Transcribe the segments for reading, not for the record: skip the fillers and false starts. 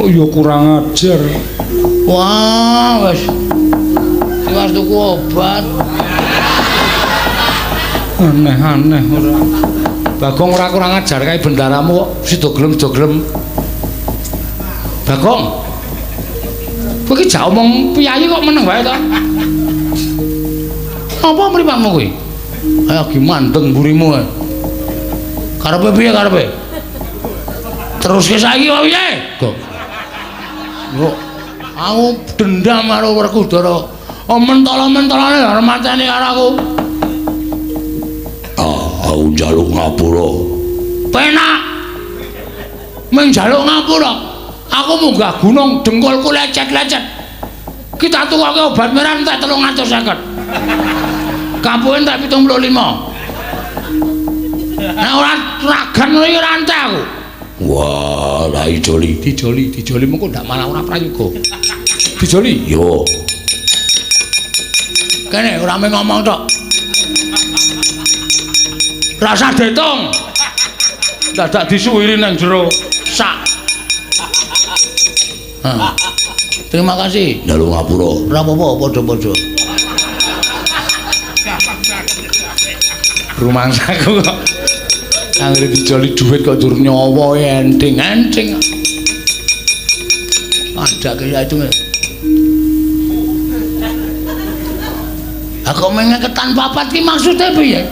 Ya kurang ajar. Wah, wis. Tiwas tuku obat. Aneh-aneh ora. Bagong ora kurang ajar kae bendaramu kok sida gelem sida gelem. Bagong. Kowe iki jak omong piyayi kok meneng wae to? Apa mripatmu kuwi? Ayo gi mandeng mburimu. Karepe piye karepe? Teruske saiki kok piye? Gong. Kok aku dendam karo Werkudara. Oh mentala-mentalane arep mateni karo aku. Ah, aku njaluk ngapura. Penak. Mung njaluk ngapura. Aku munggah gunung dengkulku lecet-lecet. Kita tukoke obat merah entek 350. Kapuhe entek 75. Nek ora ragan ngono iki ora entek aku. Wah, lah ijoli. Dijoli, dijoli mengko ndak malah ora prayoga. Dijoli. Yo. Kene ora mung ngomong tok. Rasa ditung. Dadak disuwiri nang jero sak. Hah. Terima kasih. Njaluk ngapura. Ora apa-apa, padha-padha. Rumangsaku kok anggere dijoli dhuwit kok njur nyawa enting-enting. Ada kaya itu. Aku mengeketan papat ki maksudnya piye?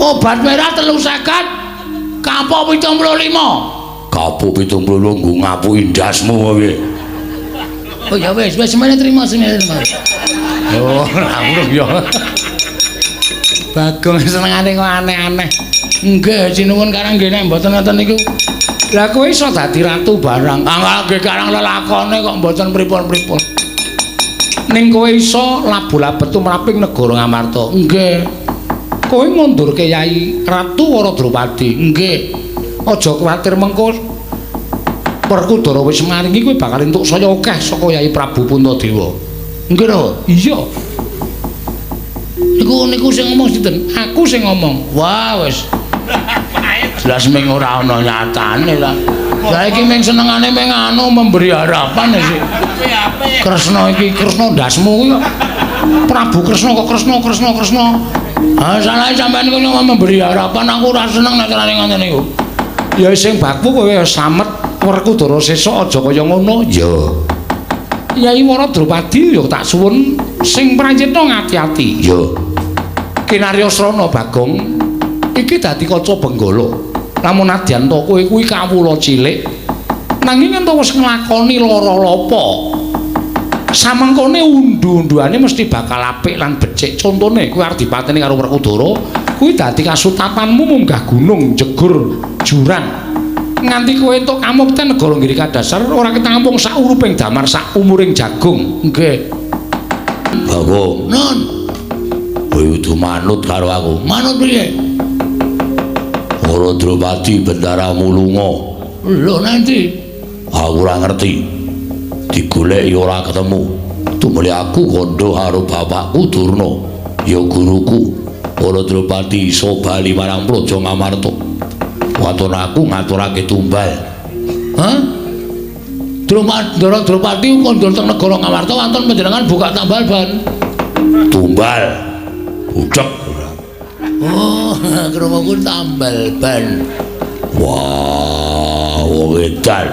Obat merah 350, kapok 75. Kapuk 75 nggo ngapuki ndasmu apa piye? Oh ya wis, wis semene terima, semene terima. Oh, ora urung ya. Bagong senengane kok aneh-aneh. Nggih, sinuwun karang nggih nek mboten ngoten niku. Lah kowe iso dadi ratu barang. Ah nggih karang lelakone kok mboten pripun-pripun. Ning kowe iso labu-labet tumraping negara Ngamarta. Nggih. Kowe ngundurke Yai Ratu Wara Drupadi. Nggih. Aja kuwatir mengko Werkudara wis maringi kowe bakal entuk saya akeh saka Yai Prabu Puntadewa. Nggih lho. Iya. Niku niku sing ngomong sinten? Aku sing ngomong. Wah wis. Jelas ming ora ana nyatane lah. Lah iki ming senengane ming anu memberi harapan sih. Kresna iki Kresna ndasmu kuwi kok. Prabu Kresna kok Kresna Kresna Kresna. Ah salahe sampean niku memberi harapan aku ora seneng nek carane ngoten niku. Ya sing baku kowe slamet Werkudara sesuk aja kaya ngono. Ya. Yai Wara Drupadi ya tak suwun sing prayitna ngati-ati. Ya. Kinarya Srana Bagong iki dadi kaca benggala. Lamun nadyan to kowe kuwi kawula cilik nanging ento wis nglakoni lara lapa. Samengkone undu-unduane mesti bakal apik lan becik. Contone kowe arep dipateni karo Werkudara, kuwi dadi kasutapanmu munggah gunung, jegur jurang. Nganti kowe entuk kamukten negara Giri Kadasar ora ketampung sak uruping damar sak umuring jagung. Nggih. Bagong, Nun, kowe kudu manut karo aku. Manut piye? Wara Drupadi bendaramu lunga. Lho nanti Aku ora ngerti. Digoleki ora ketemu. Tumuli aku kandha karo bapakku Durna, ya guruku. Wara Drupadi iso bali marang Praja Ngamarta. Waton aku ngaturake tumbal. Hah? Ndara Drupadi kondur teng negara Ngamarta wonten panjenengan buka tambal ban. Tumbal. Budhek. Oh, krunguku tambal ban. Wah, wong edan.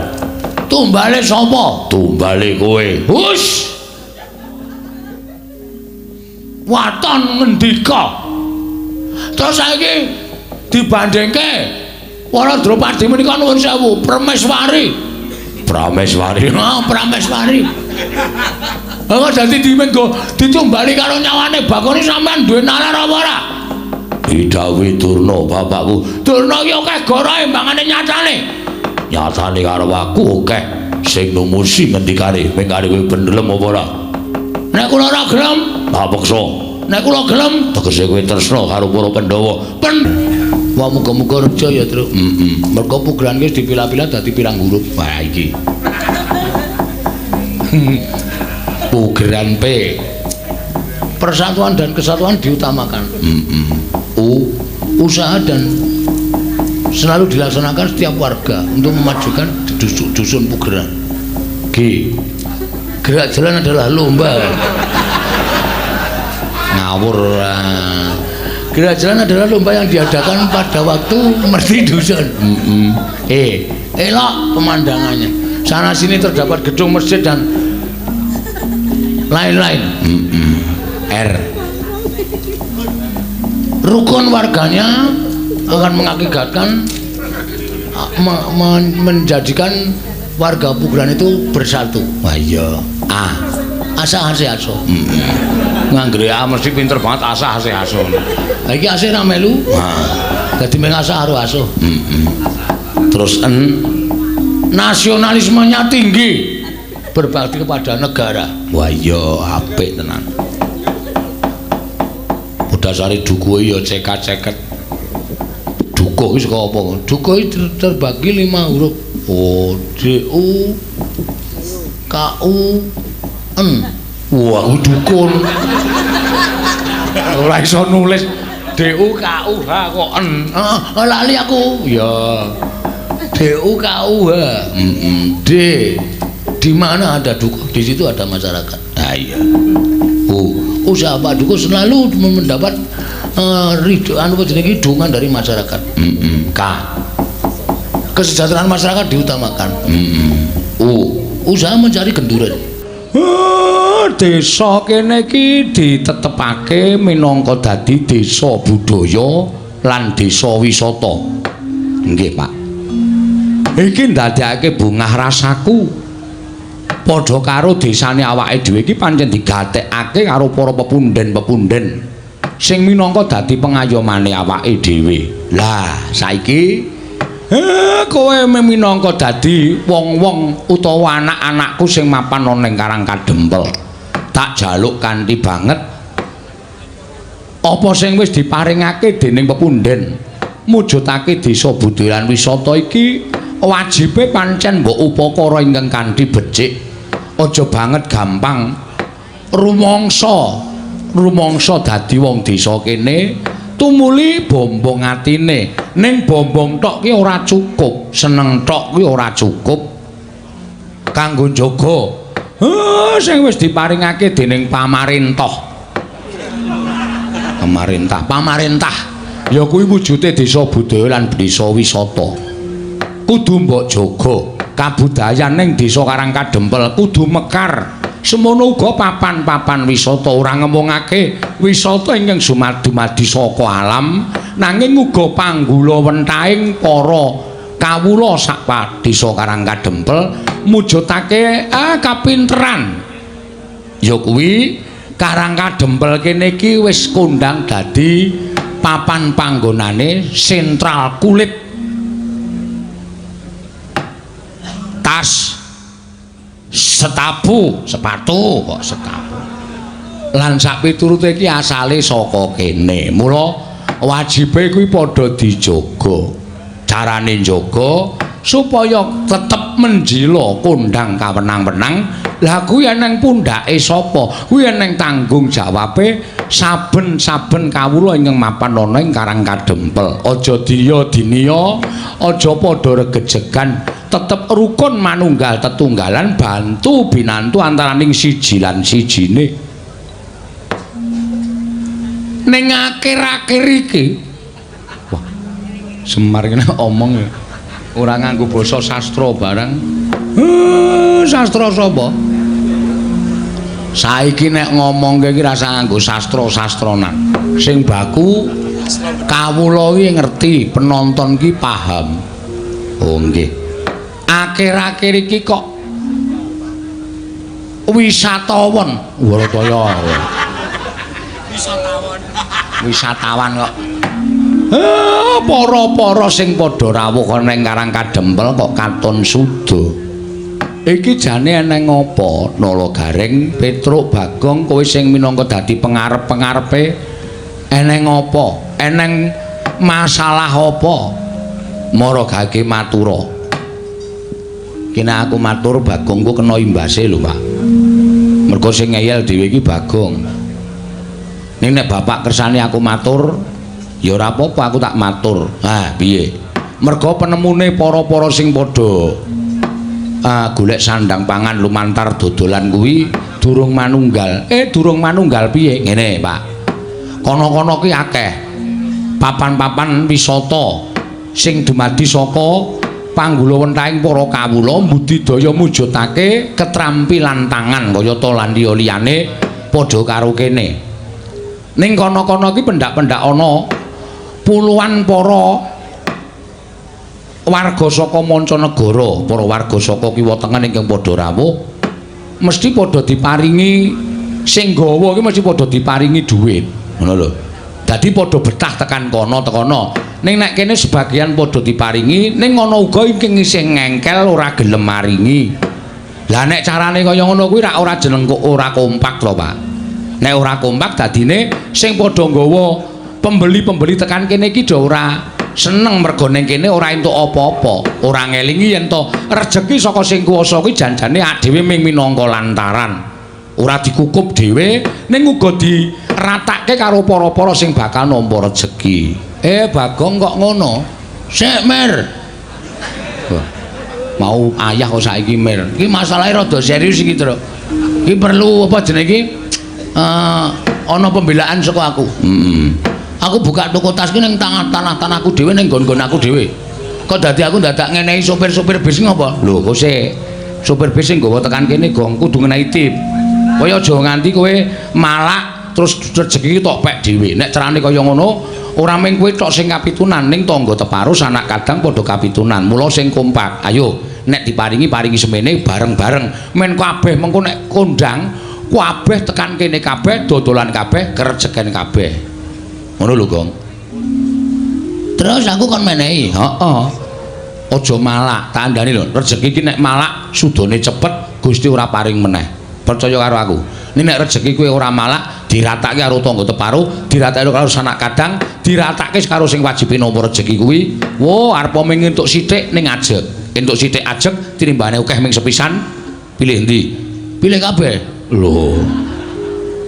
Tumbale sapa? Tumbale kowe. Hus. Waton ngendika. Terus saiki dibandingke Wara Drupadi menika nuwun sewu, Prameswari. Prameswari. Ah, Prameswari. Apa dadi dimenggo ditumbali karo nyawane Bagone sampean duwe nalar apa ora? Didhawuhi Durna bapakku. Durna iki akeh gorohe mbangane nyatane. Nyatane karo aku akeh sing numusi ngendikane ming karo kowe bendelem apa ora? Nek kula ora gelem, Tak peksa. Nek kula gelem, Tegese kowe tresna karo para Pandhawa. Pen wah muga-muga reja ya, Truk. Heeh. Mergo pugeran wis dipilah-pilah dadi pirang huruf. Wah iki. Pugeran P. Persatuan dan kesatuan diutamakan. Heeh. U. Usaha dan selalu dilaksanakan setiap warga untuk memajukan dusun Pugeran? G. Gerak jalan adalah lomba. Ngawur. Gerak jalan adalah lomba yang diadakan pada waktu merti dusun. E. Elok pemandangannya. Sana sini terdapat gedung masjid dan lain-lain. R. Rukun warganya akan mengakibatkan menjadikan warga Pugeran itu bersatu. Wah iya. A. Asa ase aso. Nganggere A mesti pinter banget asa ase aso. Lah iki ase ra melu. Dadi meng asa karo aso. Terus N. Nasionalismenya tinggi, berbakti kepada negara. Wah iya apik tenan. Dasare dukuhe ya cekat-ceket. Dukuh iki saka apa? Dukuh iki terbagi 5 huruf. O D U K U N. Wah, kuwi dukun. Ora iso nulis D U K U H kok N. Heeh, lali aku. Ya. D U K U H. D. Di mana ada dukuh, di situ ada masyarakat. Ah iya. U. Usaha Pak Dukuh selalu mendapat ridho anu jenenge dukungan dari masyarakat. K. Kesejahteraan masyarakat diutamakan. U. Usaha mencari genduren. Desa kene iki ditetepake minangka dadi desa budaya lan desa wisata. Nggih, Pak. Iki ndadekake bungah rasaku. Padha karo desane awake dhewe iki pancen digatekake karo para pepunden-pepunden sing minangka dadi pengayomane awake dhewe. Lah, saiki kowe minangka dadi wong-wong utawa anak-anakku sing mapan ana ning Karang Kadempel. Tak jaluk kanthi banget apa sing wis diparingake dening pepunden mujudake desa budaya lan wisata iki wajibe pancen mbok upakara ingkang kanthi becik. Aja banget gampang rumangsa dadi wong desa kene tumuli bombong atine. Ning bombong tok ki ora cukup, seneng tok ki ora cukup kanggo njaga sing wis diparingake dening pamarentah. Pamarentah ya kuwi wujude desa budaya lan desa wisata. Kudu mbok jaga kabudayan ning desa Karang Kadempel kudu mekar. Semono uga papan-papan wisata ora ngemungake wisata ingkang dumadi saka alam, nanging uga panggula wentahing para kawula sak desa Karang Kadempel mujudake kapinteran. Ya kuwi Karang Kadempel kene iki wis kondang dadi papan panggonane sentral kulit, tas, setapu, sepatu kok setapu. Lan sak piturute iki asale saka kene. Mula wajibe kuwi padha dijaga. Carane njaga supaya tetep menjila kondang kawenang-wenang. Lah kuwi eneng pundhake sapa? Kuwi eneng tanggung jawabe saben-saben kawula ingkang mapan ana ing Karang Kadempel. Aja diya-diniya, aja padha regejegan, tetep rukun manunggal tetunggalan bantu binantu antaraning siji lan sijine. Ning akhir-akhir iki, wah, Semar kene omong ya ora nganggo basa sastra barang. Sastra sapa? Saiki nek ngomongke iki rasa nganggo sastra-sastranan. Sing baku kawula iki ngerti, penonton iki paham. Oh nggih. Akhir-akhir iki kok wisatawan. Warataya. Wisatawan. Wisatawan kok. Para-para sing padha rawuh ana ing Karang Kadempel kok katon suda. Iki jane eneng apa? Nala Gareng, Petruk, Bagong, kowe sing minangka dadi pengarep-pengarepe eneng apa? Eneng masalah apa? Mara gage matura. Kene aku matur Bagong ku kena imbase lho, Pak. Mergo sing ngeyel dhewe iki Bagong. Ning nek bapak kersane aku matur, ya ora apa-apa aku tak matur. Ha, piye? Mergo penemune para-para sing padha Golek sandang pangan lumantar dodolan kuwi durung manunggal. Durung manunggal piye? Ngene, Pak. Kono-kono ki akeh papan-papan wisata sing dumadi saka panggulawentahing para kawula mbudidaya mujudake ketrampilan tangan kayata lan liya-liyane padha karo kene. Ning kono-kono ki pendak-pendak ana puluhan para warga saka mancanegara, para warga saka kiwa tengen ingkang padha rawuh mesti padha diparingi sing gawa ki mesti padha diparingi dhuwit. Ngono lho. Dadi padha betah tekan kono tekono. Ning nek kene sebagian padha diparingi, ning ana uga ingkang isih ngengkel ora gelem maringi. Lah nek carane kaya ngono kuwi rak ora jeneng kok ora kompak to, Pak. Nek ora kompak dadine sing padha nggawa pembeli-pembeli tekan kene iki do ora seneng mergo ning kene ora entuk apa-apa, ora ngelingi yen to rejeki saka sing kuwasa kuwi janjane awake dhewe ming minangka lantaran. Ora dikukup dhewe ning uga diratake karo para-para sing bakal nampa rejeki. Bagong kok ngono? Sik, Mir. Wah, mau ayah kok saiki Mir. Iki masalahe rada serius iki, Truk. Iki perlu apa jenenge iki? Ana pembelaan saka aku. Heeh. Aku buka toko tas ki ning tanah-tanahku dhewe ning nggon-nggon aku dhewe. Kok dadi aku dadak ngenehi sopir-sopir bis ngopo? Lho, kok sik sopir bis sing nggawa tekan kene gong kudu ngenehi tip. Kowe aja nganti kowe malak terus rejeki tok pek dhewe. Nek carane kaya ngono, ora mung kowe tok sing kapitunan, ning tangga teparo sanak kadang padha kapitunan. Mula sing kompak. Ayo, nek diparingi paringi semene bareng-bareng. Men kabeh mengko nek kondang, kabeh tekan kene kabeh, dodolan kabeh, kerejeken kabeh. Ngono lho, Gong. Terus aku kon menehi. Heeh. Aja malak, tak kandhani lho. Rejeki iki nek malak sudane cepet, Gusti ora paring meneh. Percaya karo aku. Nek nek rejeki kowe ora malak, diratake karo tangga teparo, diratake karo sanak kadang, diratake karo sing wajib nampa rejeki kuwi. Wo, arep mung entuk sithik ning ajeg. Entuk sithik ajeg tinimbane akeh ming sepisan. Pilih endi? Pilih kabeh. Lho.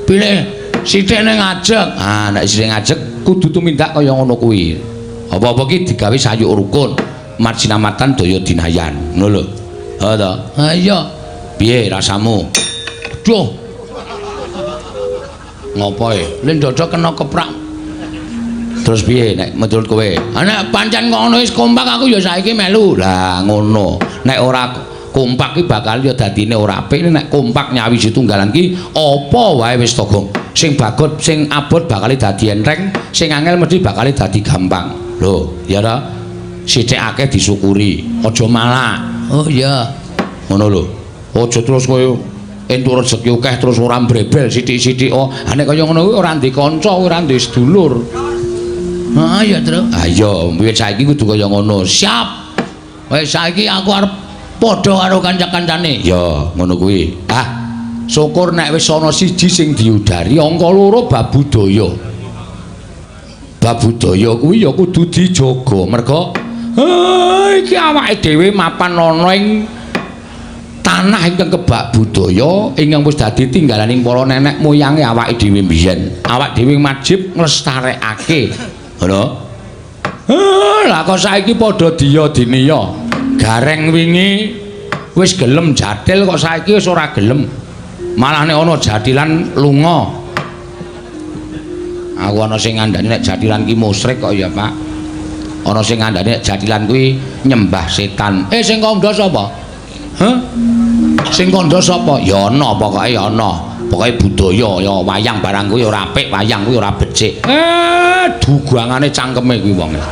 Pilih sithik ning ajeg. Ah, nek sithik ajeg kudu tumindak kaya ngono kuwi. Apa-apa ki digawe sayuk rukun, marjinamatan daya dinayan. Ngono lho. Ha to? Ha iya. Piye rasamu? Duh. Ngopo e? Lin dada kena keprak. Terus piye nek menurut kowe? Ha nek pancen ngono wis kompak aku ya saiki melu. Lah ngono. Nek ora kompak ki bakal ya dadine ora apik. Nek kompak nyawiji tunggalan ki apa wae wis to, Gong. Sing bagot, sing abot bakal dadi enteng, sing angel mesti bakal dadi gampang. Lho, ya ta? Sithik akeh disyukuri, aja malak. Oh iya. Ngono lho. Aja terus kowe entuk rejeki akeh terus ora mbrebel sithik-sithik. Oh, ha nek kaya ngono kuwi ora ndek kanca, ora ndek sedulur. Heeh ya, Truk. Ha iya, wiwit saiki kudu kaya ngono. Siap. Wis saiki aku arep padha karo kanca-kancane. Ya, ngono kuwi. Ah, syukur nek wis ana siji sing diudari, angka loro bab budaya. Bab budaya kuwi ya kudu dijaga. Merga iki awake dhewe mapan ana ing tanah ingkang kebak budaya ingkang wis dadi tinggalaning para nenek moyange awake dhewe mbiyen. Awak dhewe wajib nglestarekake. Ngono. Lah kok saiki padha diya diniya. Gareng wingi wis gelem jathil kok saiki wis ora gelem. Malah nek ana jathilan lunga. Aku ana sing ngandani nek jathilan ki musyrik kok ya, Pak. Ana sing ngandani nek jathilan kuwi nyembah setan. Sing kandha sapa? Hah? Sing kandha sapa? Ya ana pokoke ya ana. Pokoke budaya ya wayang barang kuwi ora apik, wayang kuwi ora becik. Dugangane cangkeme kuwi wonge.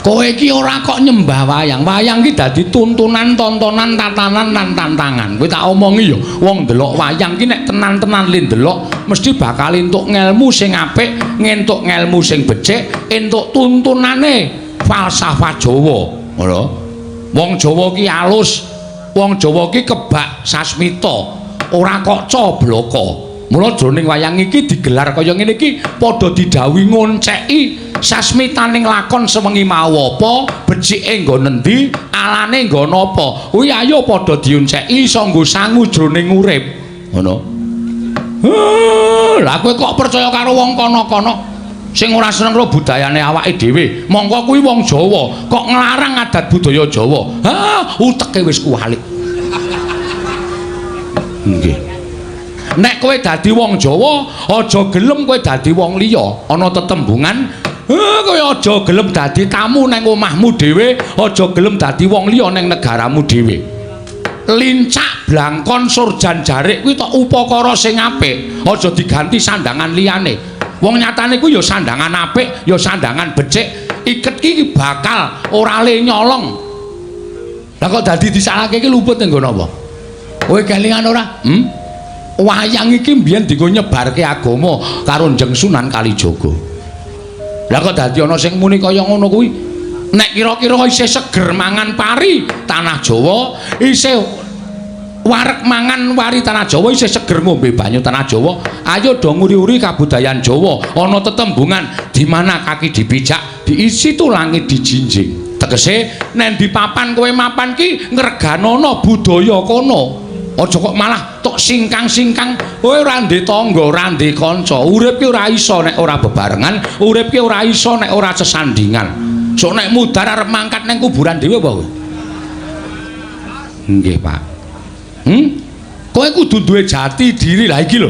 Kowe iki ora kok nyembah wayang. Wayang ki dadi tuntunan, tontonan, tatanan lan tantangan. Kowe tak omongi ya, wong ndelok wayang ki nek tenan-tenan le ndelok mesti bakal entuk ngelmu sing apik, ngentuk ngelmu sing becik, entuk tuntunane falsafah Jawa. Ngono. Wong Jawa ki alus, wong Jawa ki kebak sasmita, ora kok cobloko. Mula jroning wayang iki digelar kaya ngene iki padha didhawuhi ngonceki sasmitaning lakon sewengi mau apa, becike nggon endi, alane nggon apa. Kuwi ayo padha dionceki iso nggo sangu jroning urip. Ngono. Lah kowe kok percaya karo wong kono-kono? Sing ora seneng karo budayane awake dhewe. Mongko kuwi wong Jawa kok nglarang adat budaya Jawa. Ha, uteke wis kuwalik. Nggih. Nek kowe dadi wong Jawa, aja gelem kowe dadi wong liya. Ana tetembungan, kowe aja gelem dadi tamu nang omahmu dhewe, aja gelem dadi wong liya nang negaramu dhewe. Lincak blangkon surjan jarik kuwi tok upakara sing apik, aja diganti sandangan liyane. Wong nyatane kuwi ya sandangan apik, ya sandangan becik, iket ki bakal ora le nyolong. Lah kok dadi disalahke iki luput ning nggon apa? Kowe kelingan ora? Hmm? Wayang iki mbiyen dienggo nyebarke agama karo Njeng Sunan Kalijaga. Lah kok dadi ana sing muni kaya ngono kuwi? Nek kira-kira isih seger mangan pari tanah Jawa, isih wareg mangan wari tanah Jawa, isih seger ngombe banyu tanah Jawa, ayo do nguri-uri kabudayan Jawa. Ana tetembungan di mana kaki dipijak, di situ langit dijinjing. Tegese nek di papan kowe mapan ki ngreganana budaya kono. Aja kok malah tok singkang-singkang, kowe ora ndek tangga, ora ndek kanca. Urip ki ora iso nek ora bebarengan, urip ki ora iso nek ora sesandingan. Sok nek mudhar arep mangkat nang kuburan dhewe apa kowe? Nggih, Pak. Hmm? Kowe kudu duwe jati diri. Lah iki lho.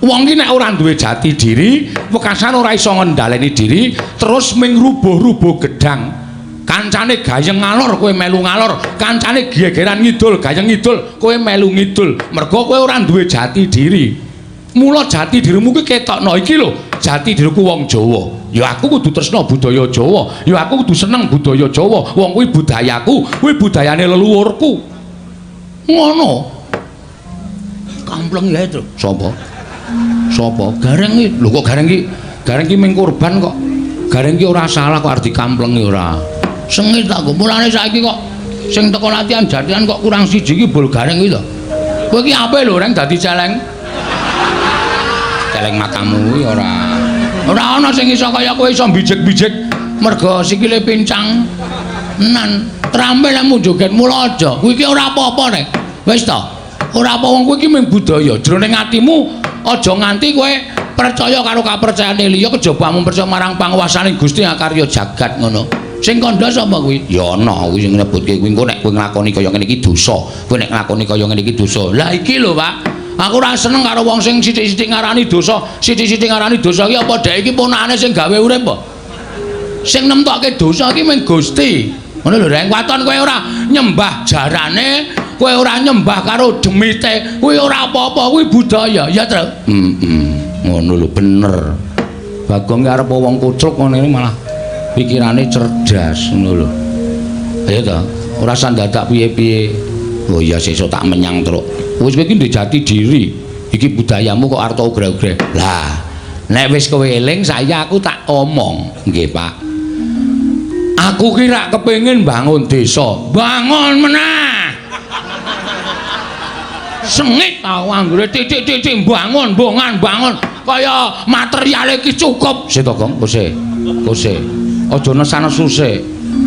Wong ki nek ora duwe jati diri, wekasan ora iso ngendhaleni diri, terus ming rubuh-rubuh gedang. Kancane gayeng ngalor kowe melu ngalor, kancane gegeran ngidul, gayeng ngidul, kowe melu ngidul. Mergo kowe ora duwe jati diri. Mula jati dirimu ki ketokno iki lho, jati diriku wong Jawa. Ya aku kudu tresna budaya Jawa, ya aku kudu seneng budaya Jawa. Wong kuwi budayaku, kuwi budayane leluhurku. Ngono. Kampleng ya itu. Sapa? Sapa? Gareng iki. Lho kok gareng iki? Gareng iki ming korban kok. Gareng iki ora salah kok arep dikamplengi ora. Sengit aku. Mulane saiki kok sing teko latihan jatian kok kurang siji iki bol gareng kuwi lho. Kowe iki ape lho reng dadi celeng? Celeng matamu kuwi ora. Ora ana sing iso kaya kowe iso bijik-bijik mergo sikile pincang. Nan trampil lek joget mula aja. Kuwi iki ora apa-apa nek. Wis to. Ora apa wong kuwi iki mung budaya. Jroning atimu aja nganti kowe percaya karo kapercayane liya kejaba mung percaya marang panguwasane Gusti akarya jagat ngono. Sing kandha sapa kuwi? Ya ana kuwi sing nyebutke kuwi engko nek kowe nglakoni kaya ngene iki dosa. Kowe nek nglakoni kaya ngene iki dosa. Lah iki lho, Pak. Aku ora seneng karo wong sing sithik-sithik ngarani dosa, sithik-sithik ngarani dosa iki apa dhek iki ponakane sing gawe urip apa? Sing nemtokke dosa iki mung Gusti. Ngono lho, Reng. Waton kowe ora nyembah jarane, kowe ora nyembah karo demite, kuwi ora apa-apa, kuwi budaya, ya, Tru? Heeh. Ngono lho, bener. Bagong ki arep wong kucluk ngono iki malah pikirane cerdas ngono lho. Ayo ta, ora usah dadak piye-piye. Oh iya sesuk tak menyang truk. Wis kowe iki ndek jati diri. Iki budayamu kok arep ugreh-ugreh. Lah, nek wis kowe eling saya aku tak omong. Nggih, Pak. Aku ki rak kepengin bangun desa. Bangun meneh. Sengit aku anggere titik-titik bangun, bongan, bangun. Kaya materiale iki cukup. Sik to, Gong, kose. Kose. Aja nesan-nesu sik.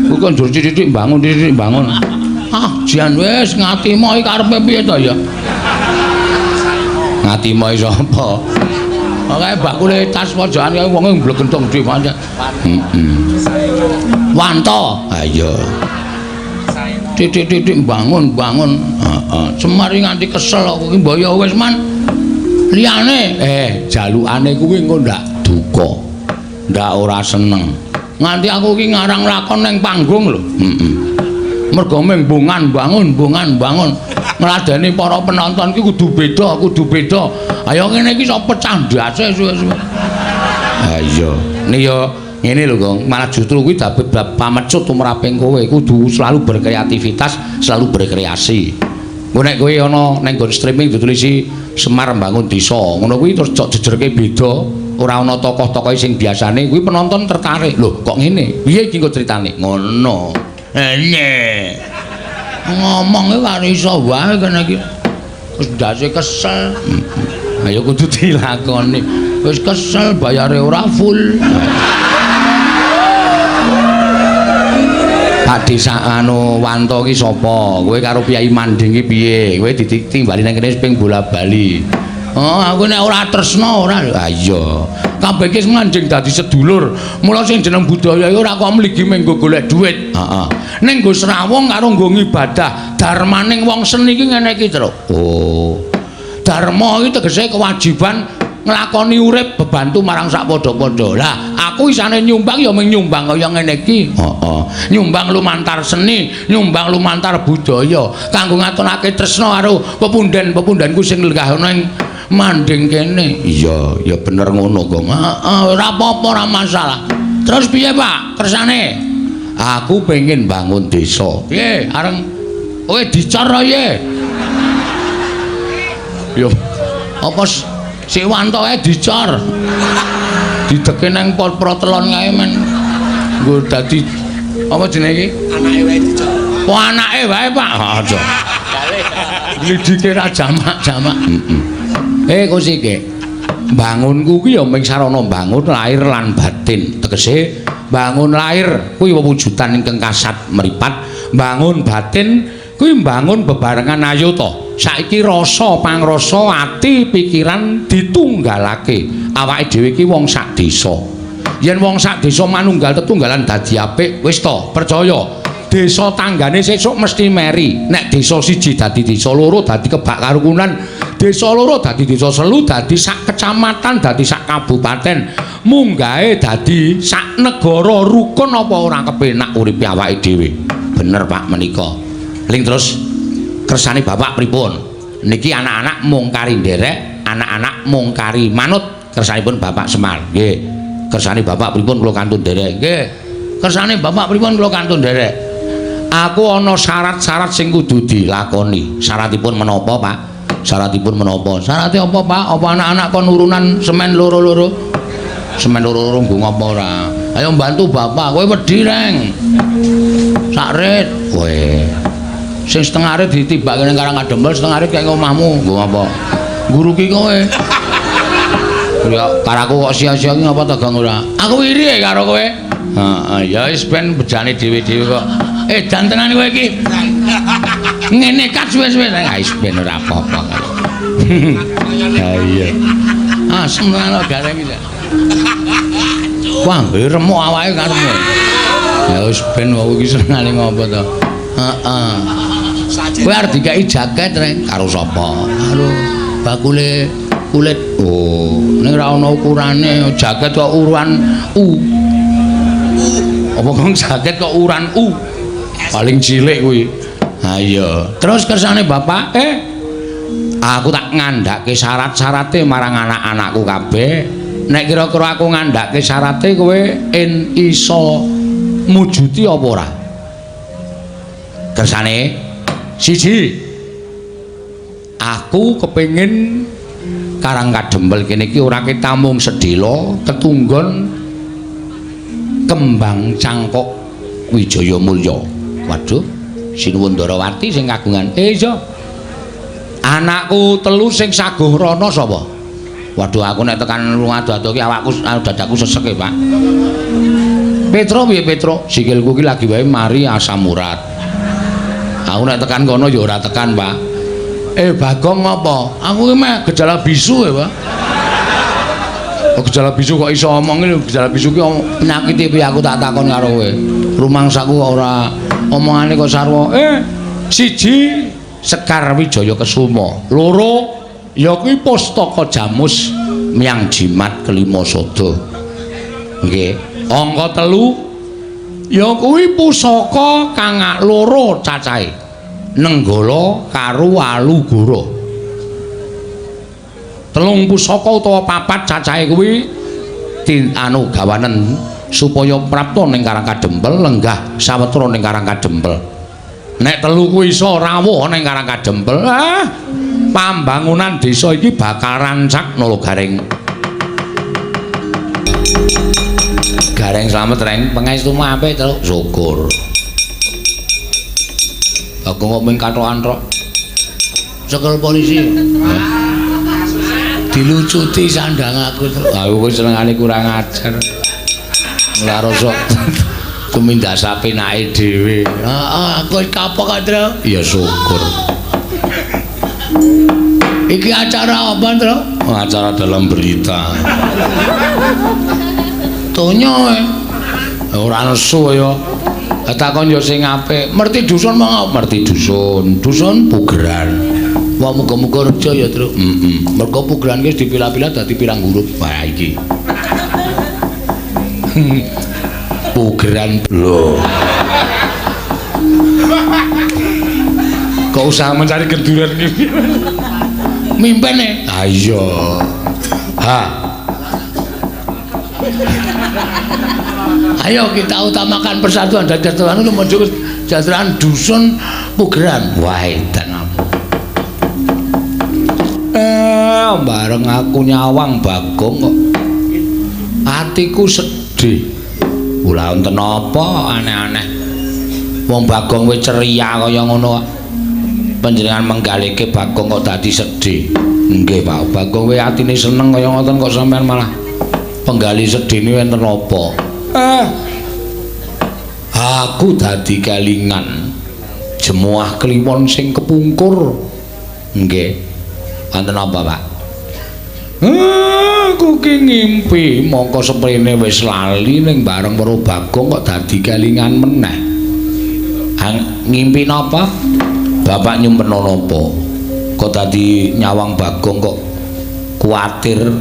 Kuwi kok njur titik-titik bangun, titik-titik bangun. Ah, jan wis ngatimo iki karepe piye to ya? Ngatimo iki sapa? Pokoke bakule tas pojokan kae wonge mblegentong dhewe pancen. Heeh. Wanto. Ha iya. Titik-titik bangun, bangun. Heeh. Semar iki nganti kesel kok iki mbok ya wis man. Liyane jalukane kuwi engko ndak duka. Ndak ora seneng. Nganti aku iki ngarang lakon ning panggung lho. Heeh. Mergo mung bongan bangun, bongan bangun. Ngladeni para penonton ki kudu beda, kudu beda. Ayo ngene iki iso pecah ndase suwe-suwe. Ha iya. Nek ya ngene lho, Gong. Malah justru kuwi dadi bab pamecut tumraping kowe kudu selalu berkreativitas, selalu berkreasi. Engko nek kowe ana ning nggon streaming ditulisi Semar Mbangun Desa, ngono kuwi terus cok jejerke beda, ora ana tokoh-tokohe sing biasane kuwi penonton tertarik. Lho, kok ngene? Piye iki engko critane? Ngono. Ene. Ngomong iki karo iso wae kene iki. Wis ndase kesel. Ayo kudu dilakoni. Wis kesel bayare ora full. Pak Desa anu Wanto ki sapa? Kowe karo Kyai Manding ki piye? Kowe ditimbali nang kene ping bola-bali. Oh, aku nek ora tresna ora. Ha iya. Kabeh iki manjing dadi sedulur. Mula sing jeneng budaya iki ora kok mligi mung nggo golek dhuwit. Heeh. Ning nggo srawung karo nggo ngibadah. Darmaning wong seni iki ngene iki, Truk. Oh. Dharma iki tegese kewajiban nglakoni urip bebantu marang sak padha-padha. Lah, aku isane nyumbang ya mung nyumbang kaya ngene iki. Heeh. Nyumbang lumantar seni, nyumbang lumantar budaya kanggo ngatonake tresna karo pepunden-pepundenku sing lenggah ana ing manding kene. Iya, ya bener ngono, Gong. Heeh, ora apa-apa, ora masalah. Terus piye, Pak? Kersane? Aku pengen bangun desa. Piye? Areng kowe dicor piye? Yo. Apa si wantoke dicor? Dideke nang pot protelon kae men. Nggo dadi apa jenenge iki? Anake wae dicor. Oh, anake wae, Pak. Aja. Glidike ra jamak-jamak. Heeh. Kosike. Bangunku ki ya mung sarana bangun lahir lan batin. Tegese bangun lahir kuwi wewujudan ingkang kasat mripat, bangun batin kuwi mbangun bebarengan ayuta. Saiki rasa pangrasa ati pikiran ditunggalake. Awake dhewe iki wong sak desa. Yen wong sak desa manunggal tetunggalan dadi apik, wis to, percaya. Desa tanggane sesuk mesti meri. Nek desa siji dadi desa loro dadi kebak karukunan, desa loro dadi desa selu dadi sak kecamatan dadi sak kabupaten, munggahe dadi sak negara rukun apa ora kepenak uripe awake dhewe. Bener Pak menika. Ling terus kersane bapak pripun? Niki anak-anak mung kari nderek, anak-anak mung kari manut kersanipun Bapak Semar. Nggih. Kersane bapak pripun kula kantun nderek? Nggih. Kersane bapak pripun kula kantun nderek? Aku ana syarat-syarat sing kudu dilakoni. Syaratipun menapa, Pak? Syaratipun menapa? Syarate apa, Pak? Apa anak-anak kon urunan semen loro-loro? Semen loro-loro nggo ngapa ora? Ayo bantu bapak, kowe wedi, Reng. Sak rit. Kowe. Sing setengah rit ditibake ning Karang Kadempel, setengah rit kaya omahmu. Nggo ngapa? Nguruki kowe. Ya karaku kok sia-sia iki ngapa to, Gong ora? Aku iri karo kowe. Heeh, ya wis ben bejane dhewe-dhewe kok. Dan tenan kowe iki. Ngene kat suwe-suwe. Ha wis ben ora apa-apa. Ha iya. Asem tenan gareng iki. Wah, remuk awake karepmu. Ya wis ben wong iki senengane ngopo to. Heeh. Kowe arep dikeki jaket, Reng. Karo sapa? Karo bakule kulit. Oh, ning ora ana ukurane, jaket kok uruan U. Apa kok jaket kok uruan U? Paling cilik kuwi. Ha iya. Terus kersane bapak, aku tak ngandhake syarat-syarate marang anak-anakku kabeh. Nek kira-kira aku ngandhake syarate kowe en iso mujuti apa ora? Kersane siji, aku kepengin Karang Kadempel kene iki ora ketamung sedhela ketunggon kembang cangkok Wijaya Mulya. Waduh, Sinuwun Ndarawati sing kagungan. Iya. Anakku telu sing saguh rono sapa? Waduh, aku nek tekan ado-ado ki awakku dadaku sesek e, Pak. Petro piye Petro? Sikilku ki lagi wae mari asam urat. Aku nek tekan kono ya ora tekan, Pak. Bagong ngapa? Aku ki meh gejala bisu ya, Pak. Oh, gejala bisu kok iso omong iki, gejala bisu ki penyakit piye aku tak takon karo kowe. Rumangsaku kok ora omongane kok sarwa. Siji Sekar Wijaya Kesuma, loro ya kuwi Pustaka Jamus Miang Jimat Kelima Sada. Nggih. Angka telu ya kuwi pusaka kang loro cacahe. Nenggala karo Walugara. Telung pusaka utawa papat cacahe kuwi anu gawanen supaya prapta ning Karang Kadempel lenggah sawetara ning Karang Kadempel. Nek telu kuwi iso rawuh ning Karang Kadempel, pambangunan desa iki bakal rancak nolo Gareng. Gareng slamet Reng, pangestumu apik Truk. Syukur. Aku kok mung kathokan tok. Cekel polisi. Dilucuti sandang aku. Aku kowe senengane kurang ajar. Ora rasa tumindak sapenake dhewe. Heeh, aku wis kapok kok, Truk. Ya syukur. Iki acara apa, Tru? Acara dalam berita. Donya kowe. Ora nesu ya. Takon ya sing apik. Merti dusun mong merti dusun. Dusun Pugeran. Wah muga-muga reja ya, Tru. Heeh. Mergo Pugeran wis dipilah-pilah dadi pirang huruf. Wah iki. Pugeran lho. Kok usaha mencari genduren iki? Mimpene. Ha iya. Ha. Ayo kita utamakan persatuan dan kesatuan itu menuju kesejahteraan dusun Pugeran. Wah, edan aku. Bareng aku nyawang Bagong kok atiku sedih. Ora wonten apa aneh-aneh. Wong Bagong wis ceria kaya ngono kok. Panjenengan menggalike Bagong kok dadi sedih. Nggih, Pak. Bagong wis atine seneng kaya ngoten kok sampean malah penggali sedihne wonten apa? Aku dadi kelingan jemuah kliwon sing kepungkur. Nggih. Wonten apa, Pak? Aku ki ngimpi mongko seprene wis lali ning bareng weruh Bagong kok dadi kelingan meneh. Ngimpi napa? Bapak nyumpena napa? Kok dadi nyawang Bagong kok kuwatir?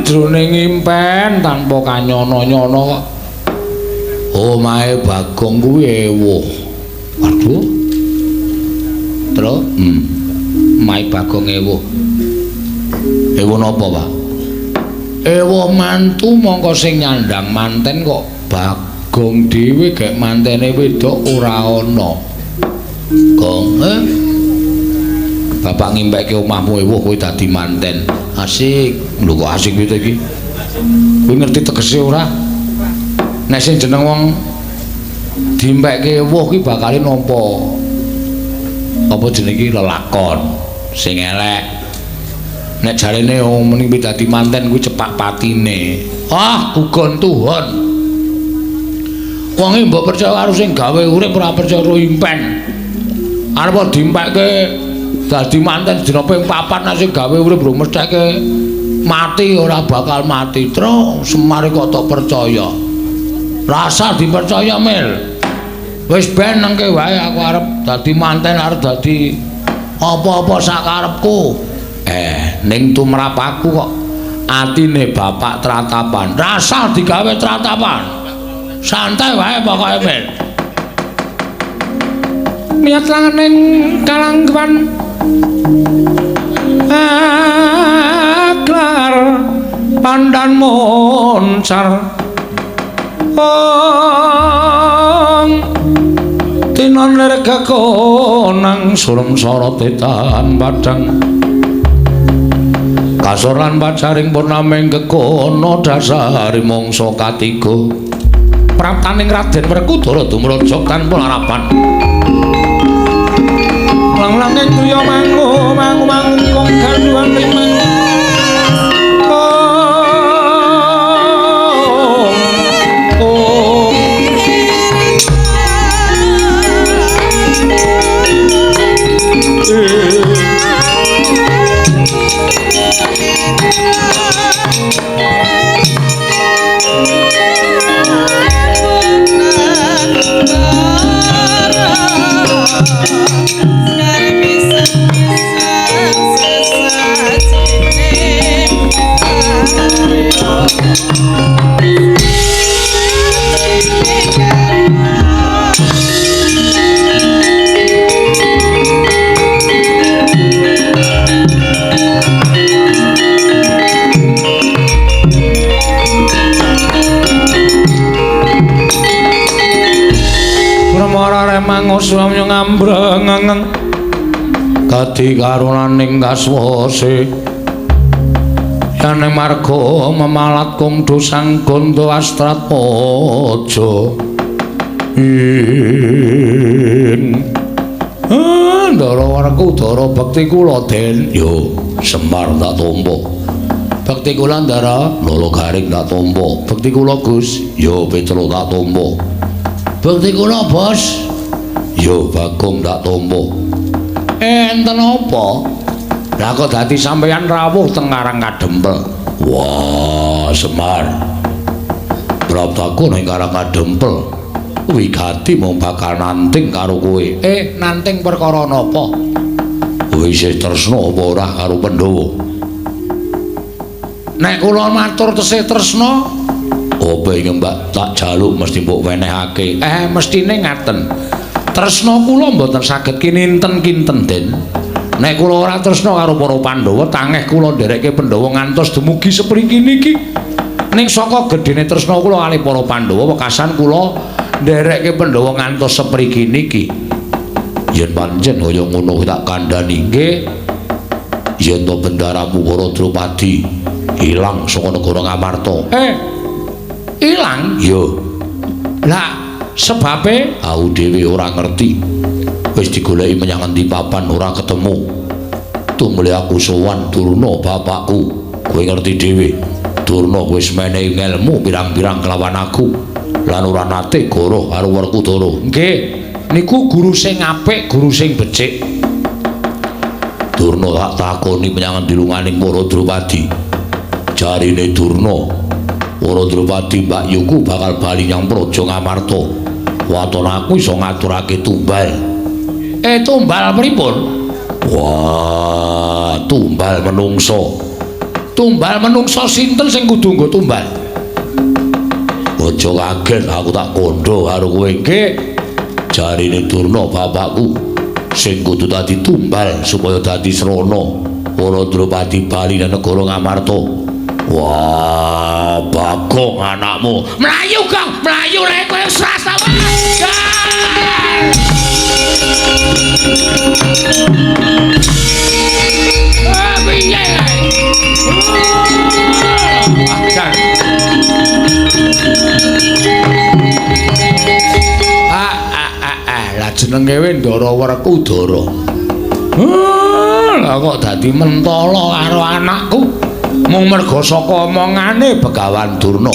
Jroning ngimpen tanpa kanyono-nyono kok omahe Bagong kuwi ewuh. Waduh. Terus, omahe Bagong ewuh. Ewuh napa, Pak? Ewuh mantu mongko sing nyandang manten kok Bagong dhewe gek mantene wedok ora ana. Gong, Bapak ngimpekke omahmu ewuh kowe dadi manten. Asik. Lho kok asik piye iki? Kowe ngerti tegese ora? Nek sing jeneng wong dimpekke ewuh ki bakale nampa apa jenenge iki lelakon sing elek. Nek jarene wong muni dadi manten kuwi cepak patine. Ah, gugon tuhon. Wonge mbok percaya karo sing gawe urip ora percaya karo impen. Arep dimpekke dadi manten dina ping 4 nek sing gawe urip rung mestheke mati ora bakal mati. Truk Semar kok tak percaya. Rasa dipercaya Mil. Wis ben nengke wae aku arep dadi manten arep dadi apa-apa sakarepku. Ning tumrap aku kok atine bapak tratapan. Rasa digawe tratapan. Santai wae pokoke Mil. Niat langening kalangguan aklar pandan moncar ong tinon lir kekonang surem sorote tan padang kasor lan pacaring purnaming kekono dasari mangsa katiga praptaning Raden Werkudara dumraja tanpa larapan. Lang-langing griya mangu mangu mangu wong ganduan rimang. Oh, oh. Mangusamya ngambrengeng gati karunaning kaswase yane marga memalat kung dosang gondo astratmaja ing Ndara Werkudara bekti kula Den yo Semar tak tampa bekti kula Ndara Lolo Garing tak tampa bekti kula Gus yo Petro tak tampa bekti kula Bos yo Bagong tak tampa. Enten apa? Lah kok dadi sampeyan rawuh teng Karang Kadempel? Wah, Semar. Praptaku ning Karang Kadempel wigati mung bakal nanting karo kowe. Nanting perkara napa? Kowe isih tresna apa ora karo Pandhawa? Nek kula matur tesih tresna, apa ing mbak tak jaluk mesti mbok wenehake. Mestine ngaten. Tresna kula mboten saged kininten-kinten, Den. Nek kula ora tresna karo para Pandhawa, tangeh kula nderekke Pandhawa ngantos dumugi sepriki niki. Ning saka gedhene tresna kula kalih para Pandhawa, wekasan kula nderekke Pandhawa ngantos sepriki niki. Yen pancen kaya ngono tak kandhani. Nggih. Yen to bendaramu Para Drupadi ilang saka negara Ngamarta. Ilang? Iya. Lah sebabe aku dhewe ora ngerti. Wis digoleki menyang endi papan ora ketemu. Tumule aku sowan Durna bapakku. Kowe ngerti dhewe. Durna wis menehi ngelmu pirang-pirang kelawan aku lan ora nate goroh karo Werkudara. Nggih, niku guru sing apik, guru sing becik. Durna tak takoni menyang endi lunganing Para Drupadi. Jarine Durna, Para Drupadi Mbak Yuku bakal bali nyang Praja Ngamarta. Waton aku iso ngaturake tumbal. Tumbal pripun? Wah, tumbal menungso. Tumbal menungso sinten sing kudu nggo tumbal? Aja kaget aku tak kandha karo kowe. Nggih. Jarine Durna bapakku sing kudu dadi tumbal supaya dadi srana Para Drupadi bali nang negara Ngamarta. Wah, Bagong anakmu. Mlayu, Gong, mlayu rek kowe srasa. Piye? Lah jenenge we Ndara Werkudara. Lah kok dadi mentala karo anakku mung merga saka omongane Begawan Durna.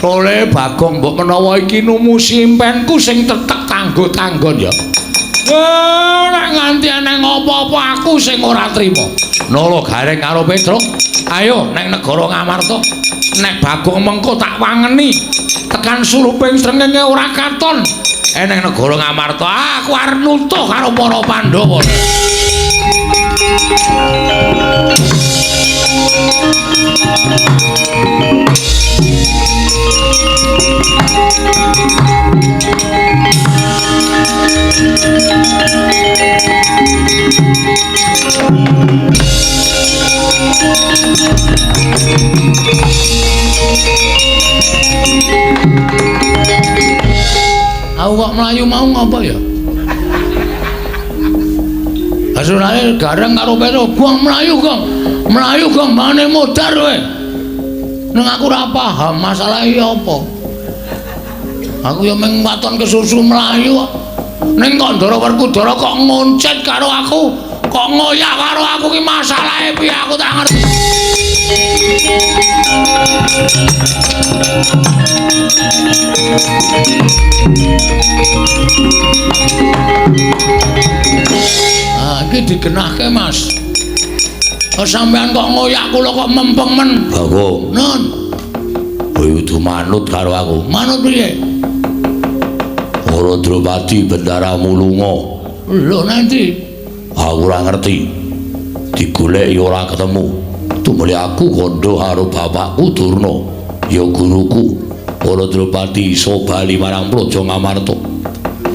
Tole Bagong mbok menawa iki numusi impenku sing tetek tanggo-tanggon ya. Nek nganti eneng apa-apa aku sing ora trima. Nala Gareng karo Petruk, ayo neng negara Ngamarta. Nek Bagong mengko tak wangeni tekan suluping srengenge ora katon. Eneng negara Ngamarta aku arep nutuh karo para Pandhawa. Aku kok mlayu mau ngapa ya? Asurane Gareng karo Petro, "Gong mlayu, Gong. Mlayu, Gong, mane modar kowe." Neng aku ora paham masalah iki apa. Aku ya mung waton kesusu mlayu kok. Ning kok Ndara Werkudara kok ngoncet karo aku, kok ngoyak karo aku ki masalahe piye aku tak ngerti. Ah, iki digenahke, Mas. Kok sampean kok ngoyak kula kok mempeng men. Bagong. Nun. Kowe kudu manut karo aku. Manut piye? Para Drupadi bendaramu lunga. Lho nanti aku ora ngerti. Digoleki ora ketemu. Tumule aku kandha karo bapakku Durna, ya guruku. Para Drupadi iso bali marang Praja Ngamarta.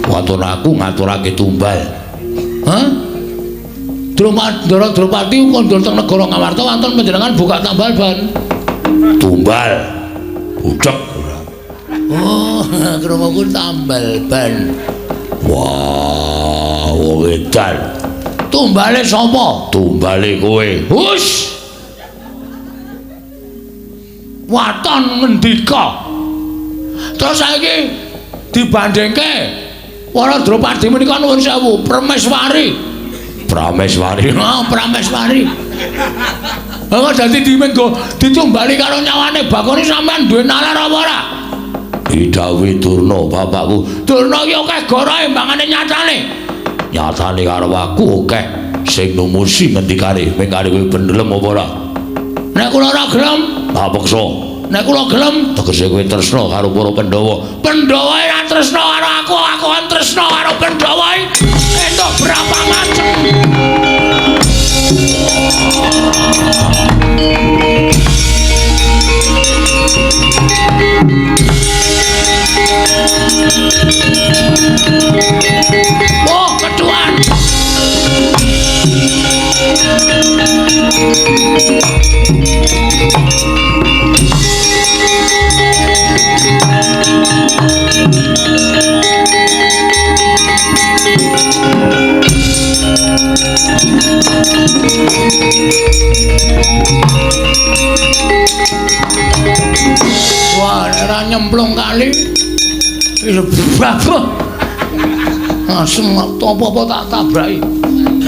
Waton aku ngaturake tumbal. Hah? Ndara Drupadi kandha teng negara Ngamarta wonten panjenengan buka tambal ban. Tumbal. Budhek. Oh, krunguku tambal ban. Wah, wong edan. Tumbale sapa? Tumbale kowe. Hus. Waton ngendika. Terus saiki dibandingke para Drupadi menika nuwun sewu, Prameswari. Prameswari. Oh, Prameswari. Kok dadi dimenggo ditumbali karo nyawane Bagone sampean duwe nalar apa ora? Didhawuhi Durna bapakku. Durna iki akeh gorohe mbangane nyatane. Nyatane karo aku akeh sing numusi ngendikane mengkane kowe bendelem apa ora? Nek kula ora gelem, tak peksa. Nek kula gelem, tegese kowe tresna karo para Pandhawa. Pandhawa ora tresna karo aku, aku kan tresna karo Pandhawa. Entuk berapa macem. Oh, keduan. Wah, ora nyemplung kali. Langsung apa-apa tak tabraki.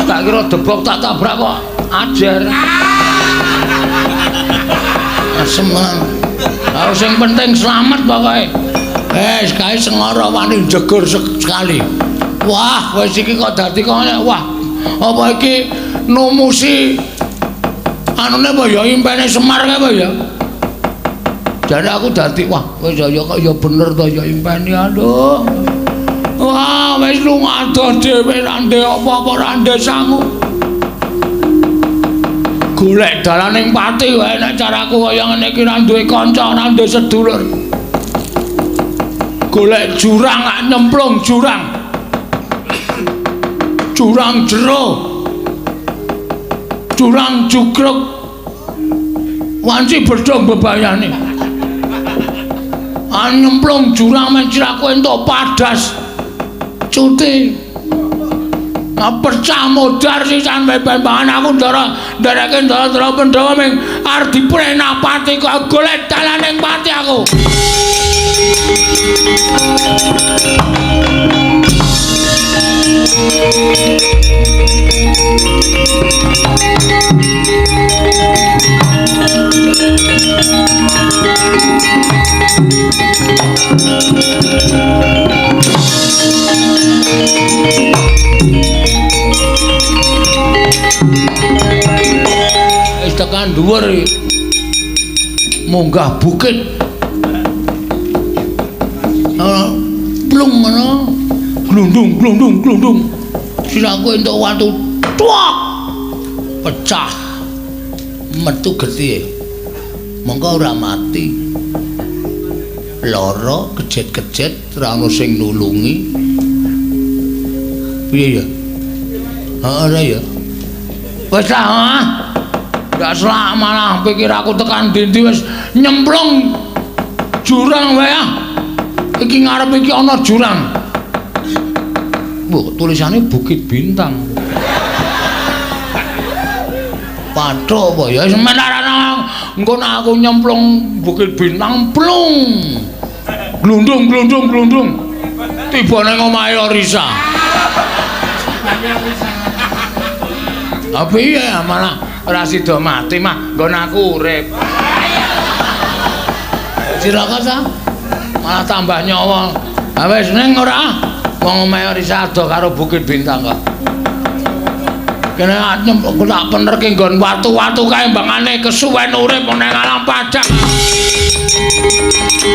Tak kira debok tak tabrak kok ajar. Asem. Harus yang penting selamat pokoke. Kae sengara wani jegur sekali. Wah, wis iki kok dadi kok wah. Apa iki numusi anune apa ya impene Semar kae apa ya? Jadi aku dadi wah wis ya kok ya bener to ya impene aduh. Wah, wis lunga adoh dhewe ra ndek apa-apa ra ndek sangu. Golek dalaning pati wae nek caraku kaya ngene iki ra duwe kanca, ra duwe sedulur. Golek jurang lak nyemplung jurang. Jurang jero. Jurang jugruk. Wanci bedhong bebayane. Nyemplung jurang men siraku entuk padas. Cuti. Pecah modar sisan bembangan aku ndara ndereke ndara-ndara Pandhawa ming arep diprenapati kok golek dalaning pati aku. Wis tekan dhuwur munggah bukit. Plung ngono. Glundung glundung glundung. Siraku entuk watu tuak. Pecah. Metu getihe. Mongko ora mati. Lara kejet-kejet ora ono sing nulungi. Piye ya? Heeh ora ya. Wis lah, gak selak malah pikir aku tekan dindi wis nyemplung jurang wae ah. Iki ngarep iki ana jurang. Bu, tulisane Bukit Bintang. Pathuk apa ya wis menarana engko nek aku nyemplung Bukit Bintang plung. Glundung glundung glundung. Tiba nang omahe Orisa. Tapi ya malah ora sida mati mah nggon aku urip. Cilaka ta? Malah tambah nyawa. Ha wis ning ora wong omahe Orisa ado karo Bukit Bintang kok. Kene aku tak penerke nggon watu-watu kae mbangane kesuwen urip nang alam padang.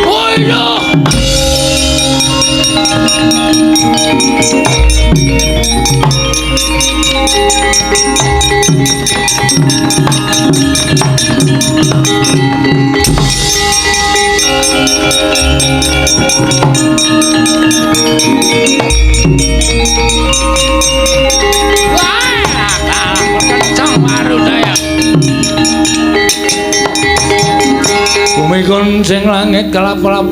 Oh iya. Wah, kalah kencang Warudaya. Bumi sing langit kelap-kelap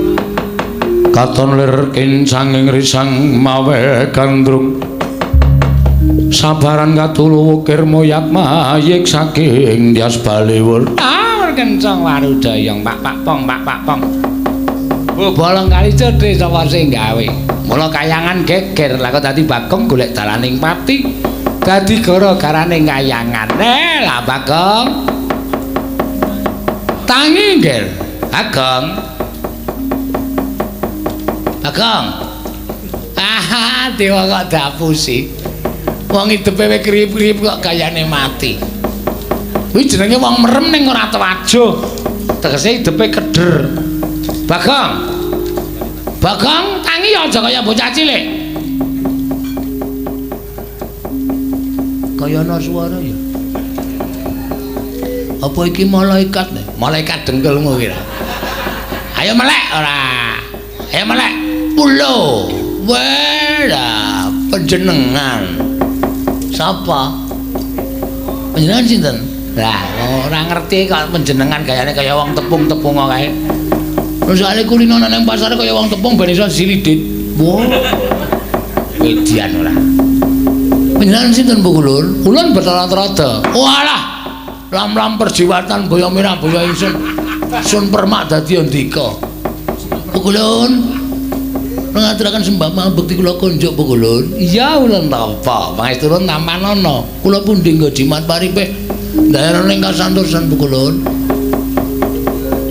katon lir kincanging risang mawe gandrung sabaran katulu wukir moyak mayik saking Dyas Baliwur. Ah, kencang Warudaya pak pak pong pak pak pong. Bu bolong kali cedhe sapa sing gawe. Mula kayangan geger lah kok dadi Bagong golek dalaning pati. Dadi gara-garane kayangan. Lah Bagong. Tangi nggih. Bagong. Bagong. Ah, dewa kok dapusi. Wong idepe wae kriyip-kriyip kok gayane mati. Kuwi jenenge wong merem ning ora tewajuh. Tegese idepe keder. Bagong. Bagong tangi aja kaya bocah cilik. Kaya ana swara ya. Apa iki malaikat? Malaikat dengkulmu kira. Ayo melek ora. Ayo melek. Pulo. Wah, panjenengan. Sapa? Panjenengan sinten? Lah, ora ngerti kok panjenengan gayane kaya wong tepung-tepung kok kae. Soale kulino nang pasar kaya wong tepung ben iso silidit. Wah. Median ora. Panjenengan sinten Bu Kulun? Kulun Bathara Trada. Walah. Lam-lam perjiwatan boyo mirah boyo ingsun. Sun permak dadi andika. Bu Kulun. Ngaturaken sembah pangabekti kula kunjuk Bu Kulun. Iya ulun tampa. Pangesturun tampanana. Kula pundi nggo jimat paripih. Ndaerane kasantosan Bu Kulun.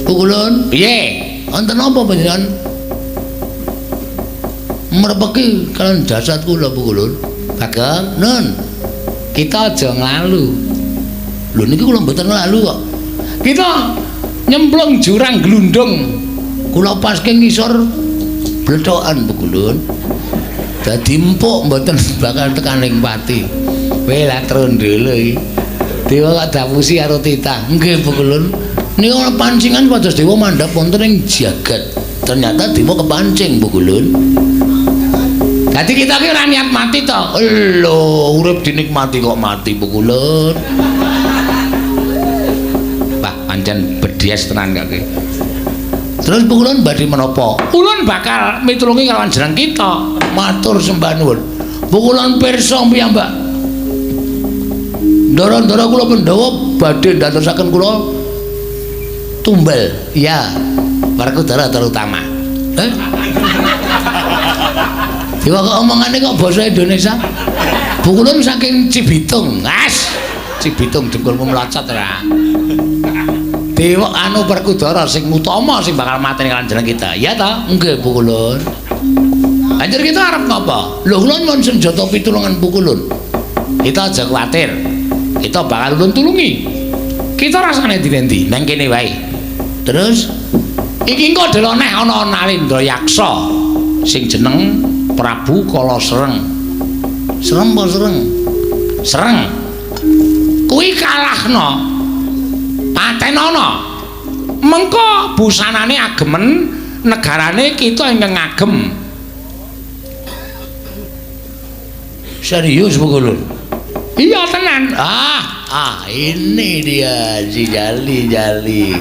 Bu Kulun, piye? Wonten napa panjenengan merpeki kalian jasad kula Bu Kulun? Bagong, nun. Kita aja nglalu. Lho niki kula mboten nglalu kok. Kita nyemplung jurang glundung. Kula paske ngisor blethokan Bu Kulun. Dadi empuk mboten bakal tekan ing pati. Kowe lah trondolo iki. Dewa kok dapusi karo titah. Nggih Bu Kulun. Niku ana pancingan pados dewa mandhap wonten ing jagat. Ternyata dewa kepancing Bu Kulun. Dadi kita ki ora niat mati to. Lho, urip dinikmati kok mati Bu Kulun. Wah, pancen bedies tenan kok iki. Terus Bu Kulun badhe menapa? Ulun bakal mitulungi kalawan jeneng kita. Matur sembah nuwun. Bu Kulun pirsa piyambak. Ndara-ndara kula Pandhawa badhe ndadosaken kula tumbal. Iya. Werkudara terutama. Eh? Dewa kok omongane kok basa Indonesia? Bu Kulun saking Cibitung. As. Cibitung dengkulmu mlocot ora. Dewa anu Werkudara sing utama sing bakal mateni kalian jeneng kita. Iya ta? Nggih Bu Kulun. Banjur kita arep ngapa? Lho kula nyuwun senjata pitulungan Bu Kulun. Kita aja kuwatir. Kita bakal ulun tulungi. Kita rasane endi-endi nang kene wae. Terus iki engko delok neh ana Nalendra Yaksa sing jeneng Prabu Kala Sreng. Serem apa sereng? Sereng. Kuwi kalahno. Patenana. Mengko busanane agemen negarane kita ingkang ngagem. Serius Bu Kulun? Iya tenan. Ah, ini dia si Jali-Jali.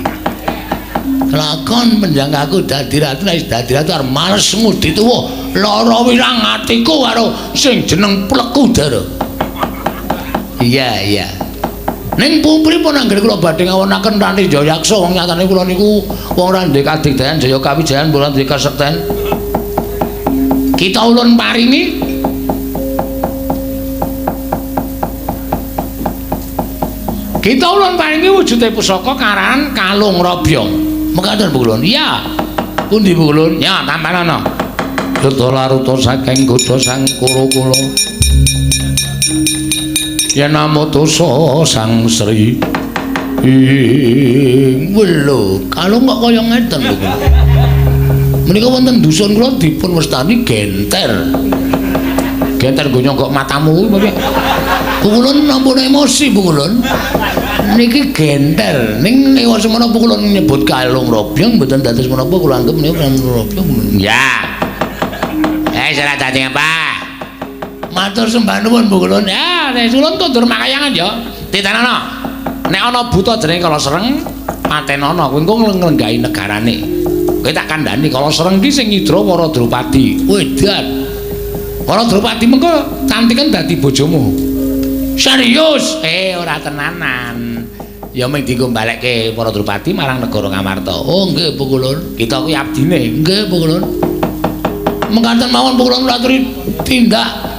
Lakon penjangkaku dadi ratu, nek dadi ratu arep males ngudi tuwa. Lara wirang atiku karo sing jeneng Plekudara. Iya, iya. Ning pripun anggere kula badhe ngawonaken Rani Jayaksa wong nyatane kula niku wong ora ndek kadigdayan jaya kawijayan ora ndek kasekten. Kita ulun paringi Kita ulun paringi wujude pusaka karan Kalung Rabyong. Mekaten Bu Kulun. Iya. Pundi Bu Kulun? Ya, tampanana. Duta laruta saking godha sang Kuru kula. Yen amutusa sang Sri ing welo, kalung kok kaya ngeten Bu Kulun. Menika wonten dusun kula dipun wastani genter. Genter nggo nyogok matamu kuwi piye? Bu Kulun ampun emosi Bu Kulun. Niki genter. Ning ewa semono Bu Kulun nyebut kalung robyong mboten dados menapa kula anggep niku kalung robyong. Ya. Eh salah dadi apa? Matur sembah nuwun Bu Kulun. Ya, nek ulun kondur makayangan ya. Titenana. Nek ana buta jenenge Kala Sreng, patenana kuwi engko nglenggahi negarane. Kowe tak kandhani Kala Sreng ki sing ngidra para Drupadi. Wedan. Para Drupadi mengko cantiken dadi bojomu. Serius? Eh ora tenanan. Ya mung dienggo balekke para Drupadi marang negara Ngamarta. Oh nggih Bu Kulun. Kita kuwi abdine. Nggih Bu Kulun. Mekaten mawon Bu Kulun aturi tindak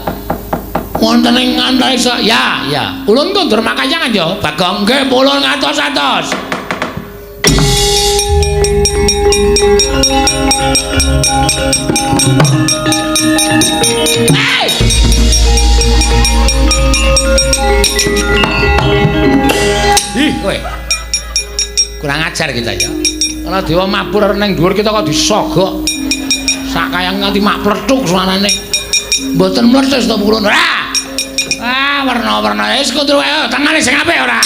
wonten ing antariksa. Ya, ya. Ulun kondur makayangan ya, Bagong. Nggih, ulun ngatos-atos. Hey! ajar kita ya. Ana dewa mabur ning dhuwur kita kok disogok. Sak kayang nganti mak plecuk suarane. Mboten mletes to purun. Ora. Ah, werna-werna wis kudu ayo tangane sing apik ora.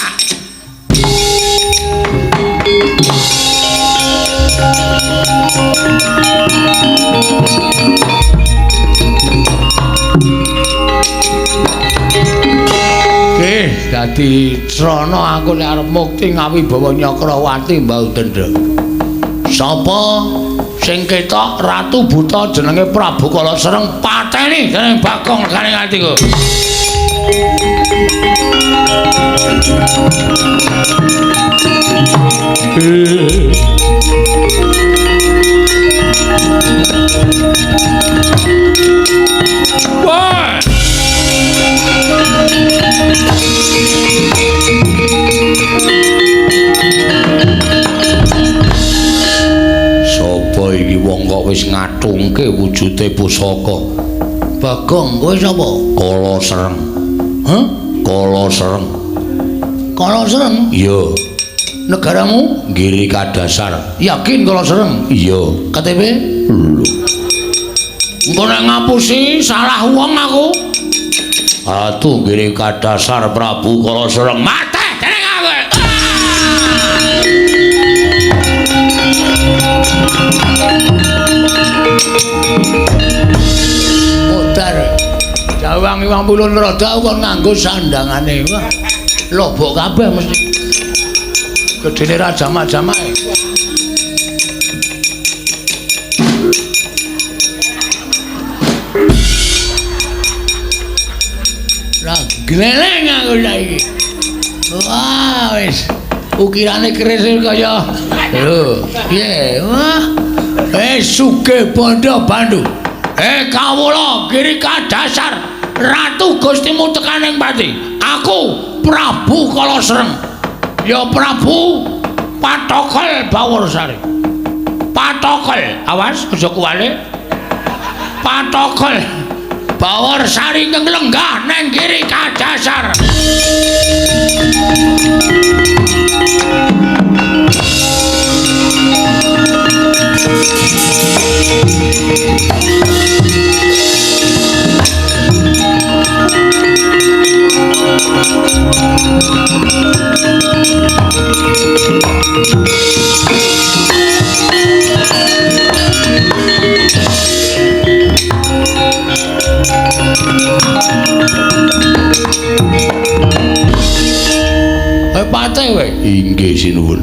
Nggih, dadi srana aku nek arep mukti ngawibawa Nyakrawati Mbah Dendra. Sapa sing ketok Ratu Buta jenenge Prabu Kala Sreng pateni dening Bagong legane atiku. Wah! Sapa iki wong kok wis ngatungke wujude pusaka? Bagong, kowe sapa? Kala Sreng. Hah? Kala Sreng. Kala Sreng? Iya. Negaramu? Giri Kadasar. Yakin Kala Sreng? Iya. KTP? Lho. Engko nek ngapusi salah wong aku. Ratu Giri Kadasar Prabu Kala Sreng. Mate dening aku. Modar. Jawang iwang pulun rada kon nganggo sandangane. Wah, lobok kabeh mesti. Gedene ra jamak-jamake. Lah gleleng aku saiki. Wah, wis. Ukirane keris kaya lho, piye? Wah. Sugih bondo bandu. Kawula Giri Kadasar Ratu Gustimu tekaning pati. Aku Prabu Kala Sreng. Ya Prabu Patokol Baworsari. Patokol, awas aja kuwale. Patokol Baworsari nglenggah nang Giri Kadasar. Pate kowe? Inggih sinuwun.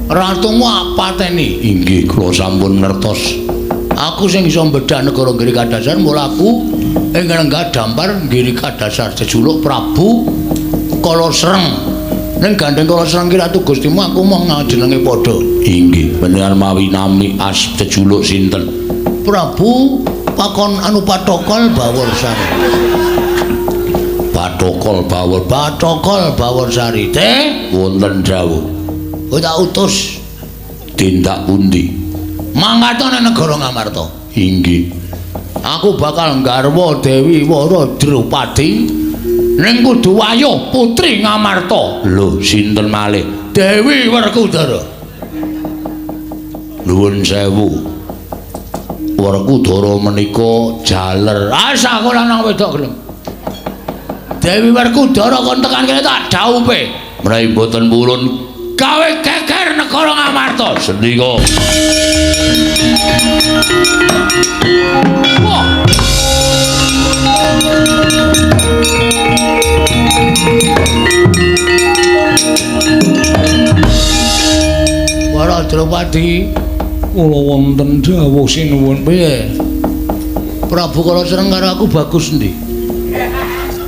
Ratumu pateni? Inggih, kula sampun ngertos. Aku sing iso mbedah negara Giri Kadasar, mula aku ing lenggah dampar Giri Kadasar jejuluk Prabu Kala Sreng. Ning gandeng Kala Sreng ki Ratu Gustimu aku mung jenenge padha. Inggih, bener mawi nami as jejuluk sinten? Prabu Pakon anu Patokol Baworsari. Patokol Bawor, Patokol Baworsari. Teh wonten dawuh. Kowe tak utus tindak pundi? Mangkat nang negara Ngamarta. Inggih. Aku bakal nggarwa Dewi Wara Drupadi ning kudu wayuh putri Ngamarta. Lho, sinten malih? Dewi Werkudara. Nuwun sewu. Werkudara menika jaler. Asa aku lanang wedok gelem. Dewi Werkudara kon tekan kene tak dhaupe. Menawi mboten purun gawe geger negara Ngamarta. Sendika. Wah. Para Drupadi, kula wonten dawuh sinuwun. Piye? Prabu Kala Sreng karo aku bagus endi?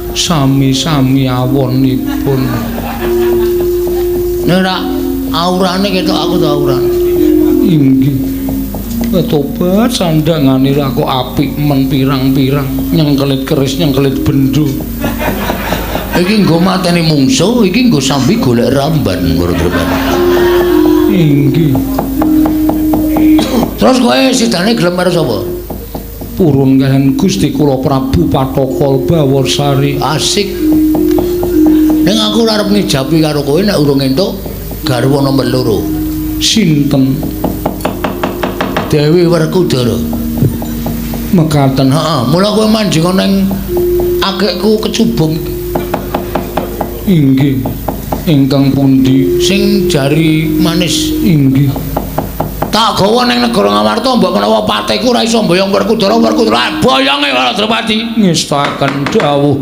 Sami-sami awonipun. Nek ora aurane ketok aku ta aurane. Inggih. Tobat sandangane ra kok apik men pirang-pirang, nyengkelit keris, nyengkelit bendo. Iki nggo mateni mungsuh, iki nggo sambi golek ramban Drupadi. Inggih. Terus kowe sidane gelem karo sapa? Purun kaliyan Gusti kula Prabu Patokol Baworsari. Asik. Ning aku ora arep ngijabi karo kowe nek urung entuk Garwa nomor 2. Sinten? Dewi Werkudara. Mekaten. Heeh, mula kowe manjing ning akekku kecubung. Inggih. Ingkang pundi? Sing jari manis. Inggih. Tak gawa ning negara Ngamarta mbok menawa patiku ora iso mboyong Werkudara, Werkudara boyonge Kala Drupadi. Ngestakaken dawuh.